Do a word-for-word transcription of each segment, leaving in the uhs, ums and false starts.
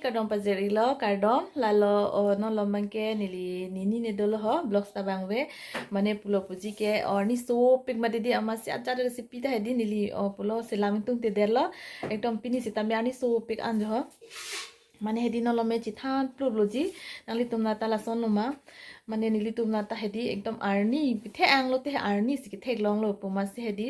Kardom pajir-ilo, kardom, lalo, o, non lom abangke neli nini ne dolo ho, vlogs ta abang ave, mane pulo puji ke, o, arni sopik mati di amatsi ajat recipe ta hedi neli, o, pulo selam ingtungte detlo, ekdom pini sitame arni sopik an jo ho. Mane hedi non lom me chethan pluplo ji, nanglitum nata lason lo ma, mane nelitum nata hedi ekdom arni, pithe anglo te arni si kethek longlo pu amatsi hedi,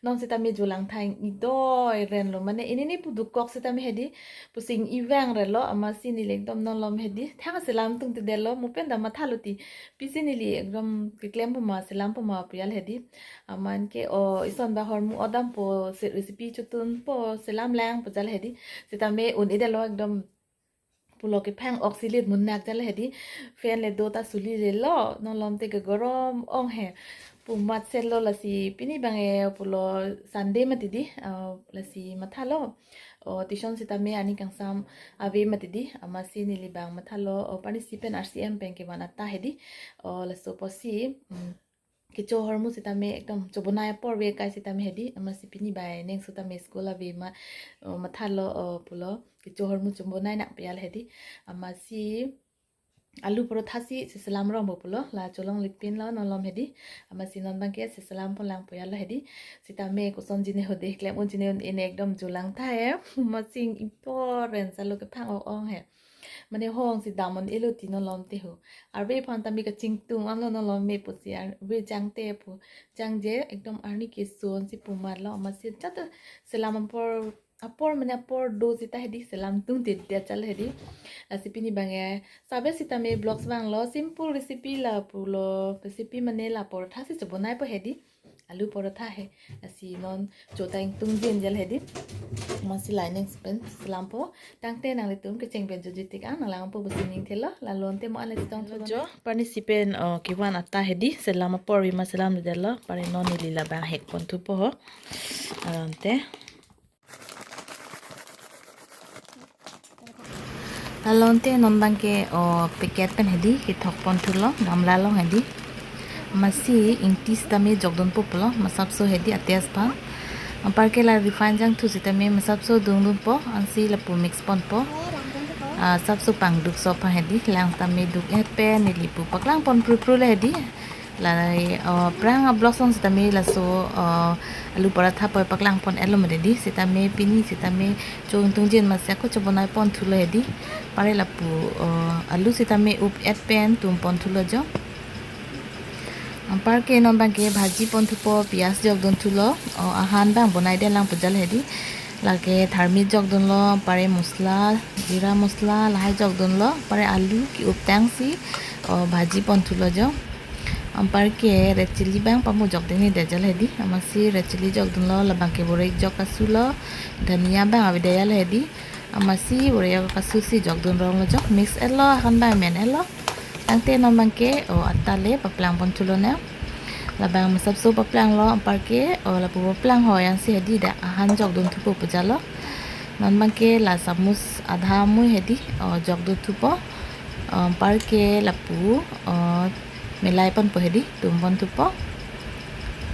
non sitame jolang thang idoi ren lo. Mane inini pu dukok sitame hedi, pusi ivang relo, amatsi neli ekdom non lom hedi, thang selam ingtungte detlo, mo pen dam mathalo ti, pisi neli ekdom keklem puma, selam puma pu jal hedi. Amat ke o ison ba hormu odampo, se recipe chotun po, selam lang pu jal hedi. Sitame un-e detlo ekdom pulo kephang oxylit munak jal hedi. Fan le do ta suli le lo, non lom te ke gorom ong he. Pu amat selo lasi pini abang e pulo Sunday mati di, ah, lasi mathalo. O tuition sitame ani kangsam ave mati di, amatsi neli abang mathalo, o parnisi pen R C M pen kevan ata hedi. O laso pusi, mm, kecho ahormu sitame ekdom chobonai apor ave kai sitame hedi, amatsi pini bai ning sitame school ave ma, o, mathalo, o, pulo kecho ahormu chobonai nak pu jal hedi, amatsi alu porotha si, si selam rong bo pulo, la cholong lipin lo non lom hedi, amatsi non abangke si selam pon lang pu jal lo hedi, sitame koson jine ho de klem un jine un-e ne ekdom jolang tha he, amatsi ingtor ren salo kephang ong ong he. Mane hong si dam un-elo ti non lom te ho. Arve aphan tame kachingtung anlo non lom me pusi arve jangte pu. Jangje ekdom arni keson si pu amatlo amatsi jat selam apor, apor mane apor do sita hedi selam ingtungte det jal hedi. Lasi pini abang e save sitame vlogs vanglo, simple recipe la pulo, recipe mane la porotha si chobonai po hedi. Alu porotha he. Lasi non chotang ingtung jin jal hedi. Amatsi lining pen selam po. Tangte nanglitum kecheng pen joji tik an nanglang po pusi ning thelo. Lalo ante mo ale tong jo. Parnisi pen, o, kevan ata hedi. Selam apor ave ma selam detlo. Pare non neli labang hek pon thu po ho. Lalo ante. Lalo ante non abangke, o, packet pen hedi kethok pon thulo, gamla along hedi. Amatsi ingti sitame jokdun po pulo, masapso hedi a-taste aphan. Anparke la refine jangthu sitame masapso dungdun po, ansi lapu mix pon po. Ah, sapso pangduk so aphan hedi, lang sitame duk-et pen neli pu paklang pon pru pru le hedi. Lahai, o, aphrang a-vlogs along sitame laso, o, alu paratha poi paklang pon-etlo mati di, sitame pini sitame cho ingtung jin amatsi ako chobonai pon thulo hedi. Pare lapu, o, alu sitame up-et pen tum pon thulo jo. Anparke non abangke bhaji pon thupo, piyaj jokdun thulo, o, ahan abang bonai det lang pu jal hedi. Lake tharmit jokdunlo, pare masala, jeera masala, lahai jokdunlo, pare alu ke-up tangsi, o, bhaji pon thulo jo. Anparke red chilli abang pamu jokdun ni det jal hedi, amatsi red chilli jokdunlo, labangke borei jok kasulo, dhania abang ave det jal hedi, amatsi borei jok kasusi jokdun ronglo jo, mix-etlo, ahan abang men-etlo. Tangte non abangke, o, ata le paplang pon thulo ne. Labang masapso paplanglo, anparke, o, lapu paplang hoi ansi hedi dak ahan jokdun thupo pu jalo. Non abangke la samus adha amui hedi, o, jokdun thupo. O, anparke lapu, o, melai ponpo hedi, tum pon thupo.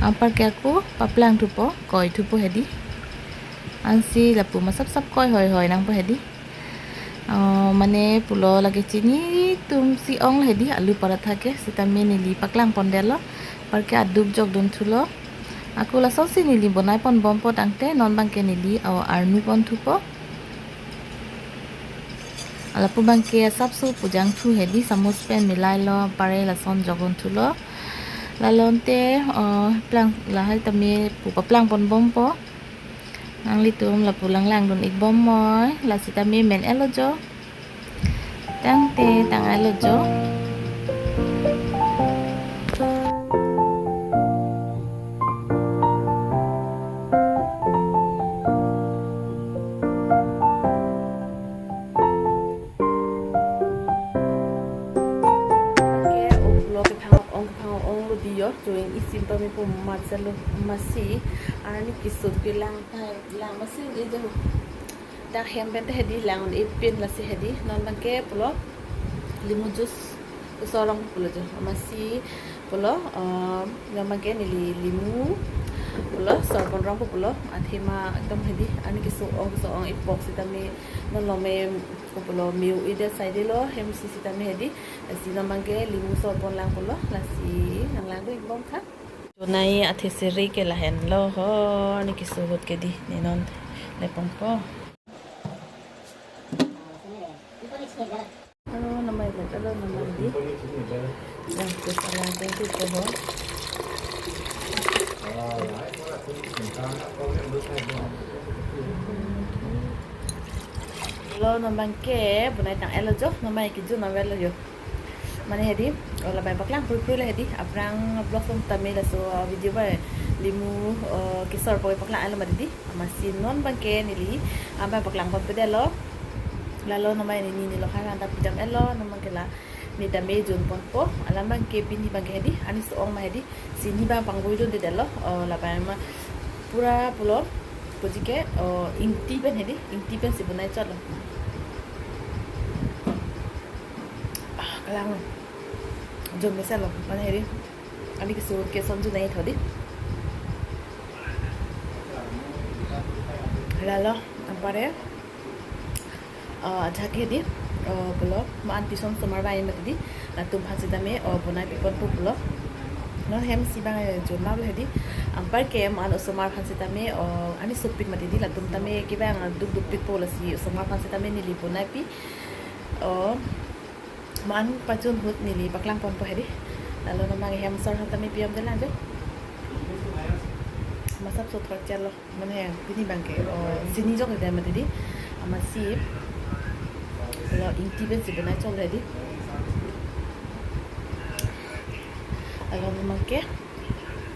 Anparke ako paplang thupo, koi thupo hedi. Ansi lapu masap sap koi hoi hoi nangpo hedi. O, mane pulo lake chini tumsi ong hedi alu paratha ke, sitame neli paklang pon detlo, anparke aduk jokdun thulo. Ako lasonsi neli bonai pon bompo tangte non abangke neli, o, arnu pon thupo. Lapu abangke sapso pujang thu hedi samus pen milailo, pare lason jokdun thulo. Lalo ante, o, plang lahai tame pu paplang pon bompo. Nanglitum lapu langlangdun ik bom moi, la sitame men-etlo jo. Tangte tang-etlo jo. Ke, o, pulo kephang ong, kephang onglo di jo, join isim pame pu mat jalo, amatsi arni kesut ke lang, ai, lang amatsi e jo. Dak hem pen te hedi lang un-e pin lasi hedi, non abangke pulo limu juice, usorong pulo jo, amatsi pulo, eh, non abangke neli limu, Pulo, sor pon rong pulo, athema ekdom hedi, ani keso-ong, keso-ong ipok sitame, non lome, pulo, miu ida side lo, hem si sitame hedi, si non abangke limu sor pon lang pulo, lasi nang lang do ikbom tha. Jonai athe siri ke lahenlo ho, ani keso ahut ke di, ne non lepon po. Hello, namai, hello, namai di. Yang ke salah yang ke ho. Hello, namai ke, bonai tang-etlo jo, namai ke jo namai lo jo. Mane hedi, oh, labang paklang pui pui la hedi, aphrang vlog song tame laso, uh, video bai limu, uh, kesor poi paklang-etlo mati di, amatsi non abangke neli, ah, bai paklang pon pedetlo, lalo namai neli, neli lo khan anta pidam-etlo, non abangke la, ne tame jun ponpo, alam abangke pini abangke hedi, ani so-ong ma hedi, sini abang pangvoidundedetlo, oh, labang ma pura pulo, kojike, oh, ingti pen hedi, ingti pen si bonai chotlo. Ah, kalang. Jom mesa lo, mane hedi. Ani keso ahut ke son junai tho di. Lalo, anpar ke, ah, ajahak ke hedi, oh, pulo, ma-an pison osomar bai mati di, latum aphan sitame, oh, bonai pi ponpo pulo. Non hem si abang, eh, jun ma lo hedi. Anpar ke ma-an osomar aphan sitame, oh, ani sopik mati di, latum tame kevang duk duk pikpo, lasi osomar aphan sitame neli bonai pi. Oh, ma-an pajun ahut neli paklang ponpo hedi. Lalo namai hem sor tame pi-om de lang jo. Masap so thor chalo. Mane pini abangke, oh, sini jok de mati di. Amatsi lo ingti pen si bonai chot hedi. Lalo namai ke,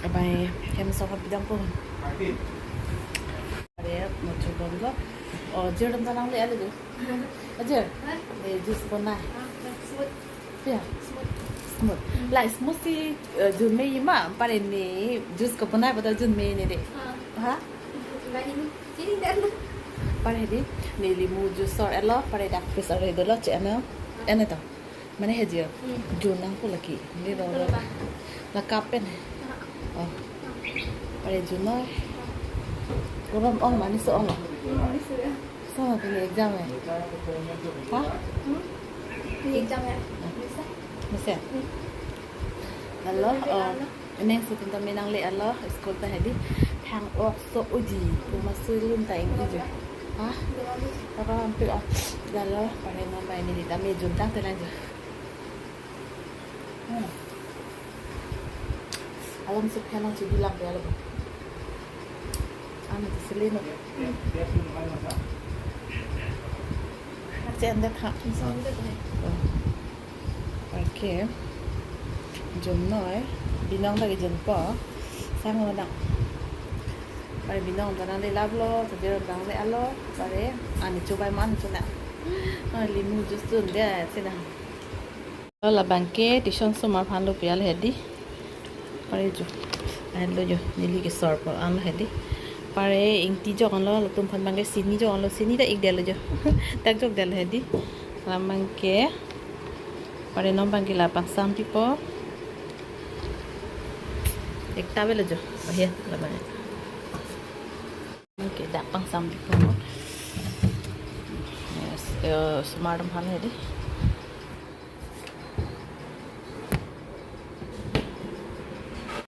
abai hem sor pidam po. Are mo chubom lo. Oh, jerdam tanang le ale do. Aje, eh, juice bonai. Ah, smooth. Ya. Smooth. Smooth. Hmm. La smooth si, eh, jun me ima, pare ne juice ko bonai pada jun me ne de. Ah. Ha? Lain, sini dan. Pare di, ne limu juice sor-etlo, pare dak freezer dolo, che ano. Ene to. Mane hedi. Hmm. Jun nangpo lake. Ne do. Betul, Pak. La cup pen. Ah. Oh. Pare junnoi. Korom ong mane so-ong. Hmm, ini sudah. So, pini exam eh? Ha? Hmm? Ini exam ya? Bisa? Bisa. Hmm. Lalo, oh, neng sutin ta menang le alo, school ta hedi. Thang-ok so uji, kuma sulun ta ing uji. Ha? Apa hampir, oh, lalo, pare namai neli tame jun tang telan je. Hmm. Alam si phenang si bilang pe alam. Ano to sili no. Chen det ha. Okay. Junnoi. Binong ta kejunpo. Sang lo nang. Pare binong ta nang le lap lo, ta jerdam le alo. Pare ani chubai man chuna. Ah, limu juice dun de sina. Labang ke tuition osomar aphan lo pi ale hedi. Pare jo. Ahin lo jo. Neli kesor pon lo hedi. Pare ingti jok lo, latum aphan abangke sini jok lo, sini ta ik det lo jo. Dak jok det lo hedi. Labang ke. Pare non abangke la pangsam pipo. Ekta avelo jo. Oh ya, labang. Okay, dak pangsam pipo. Yes, eh, osomar atum aphan hedi.